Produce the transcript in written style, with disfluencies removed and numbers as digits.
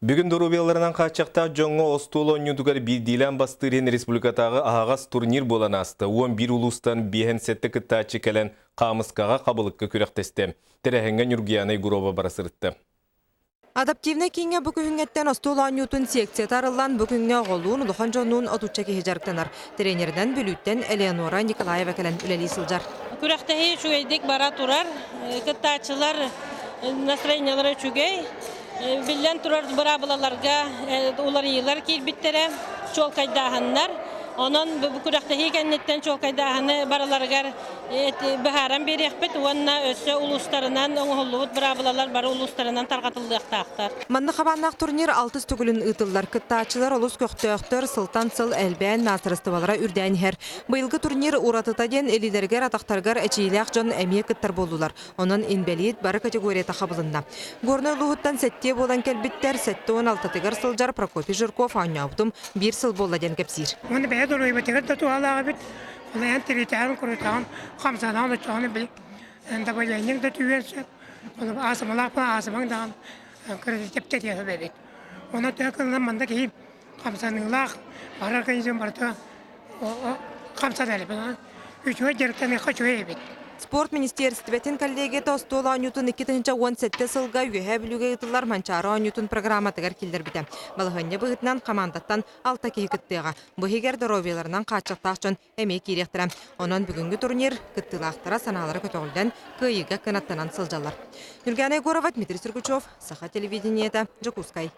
Бүгүн доруобуйаларынан хааччахтаах дьоҥҥо остуол оонньуутугар биирдиилээн бастыыр иһин республикатааҕы аһаҕас турнир буолан ааста. 11 улуустан 57 кыттааччы кэлэн хаамыскаҕа, хабылыкка күрэхтэстэ. Тэрээһиҥҥэ Ньургуйаана Егорова бара сырытта. Адаптивнай кииҥҥэ бу күһүҥҥэттэн остуол оонньуутун секцията арыллан, бу күҥҥэ оҕолуун, улахан дьоннуун отучча киһи дьарыктанар. Тренеринэн Бүлүүттэн Элеонора Николаева кэлэн үлэлии сылдьар. Күрэхтэһии үчүгэйдик бара турар. Кыттааччылар настроениелара үчүгэй. Биллэн турар быраабылаларга уларыйыылар киирбиттэрэ, чуолкайдааһыннар. Онон бу күрэхтэһии кэнниттэн чуолкайдааһыны барыларыгар быһааран биэриэхпит уонна өссө улуустарынан оҥоһуллубут быраабылалар бары улуустарынан тарҕатыллыахтаахтар. Манна хабааннаах турнир алтыс төгүлүн ыытыллар. Кыттааччылар олус көхтөөхтөр, сылтан сыл элбээн, маастарыстыбалара үрдээн иһэр. Быйылгы турнир уратыта диэн илиилэригэр, атахтарыгар эчийиилээх дьон эмиэ кыттар буоллулар. Онон инбэлиит бары категорията хабылынна. Горнай улууһуттан сэттиэ буолан кэлбиттэр, 76-тыгар сылдьар Прокопий Жирков оонньообутум биир сыл буолла диэн кэпсиир. Уонна бэйэ доруобуйатыгар да туһалаах эбит. Ол эн тириитэҕин, курутаҕын, хамсанаҕын оччоҕуна били давлениеҥ да түһүөн сөп. Ол аасымалаах аасымаҥ даҕаны кыратытып тэтиэ эбит. Онон төһө кылынан манна киһи хамсаныылаах бары организм барыта хамсанар эбит. Үчүгэй дьарыктаныахха үчүгэй эбит. Спорт министиэристибэтин коллегията остуол оонньуутун 2017 сылга Үөһээ Бүлүүгэ ыытыллар Манчаары оонньуутун программатыгар киллэрбитэ. Балаһыанньа быһыытынан хамаандаттан алта киһи кыттыаҕа. Бу иһигэр доруобуйаларынан хааччахтаах дьон эмиэ киириэхтэрэ. Онон бүгүҥҥү турнир кыттыылаахтара санаалара көтөҕүллэн, кыайыыга кынаттанан сылдьаллар. Ньургуяна Егорова, Дмитрий Сергучев, Саха телевидениета, Дьокуускай.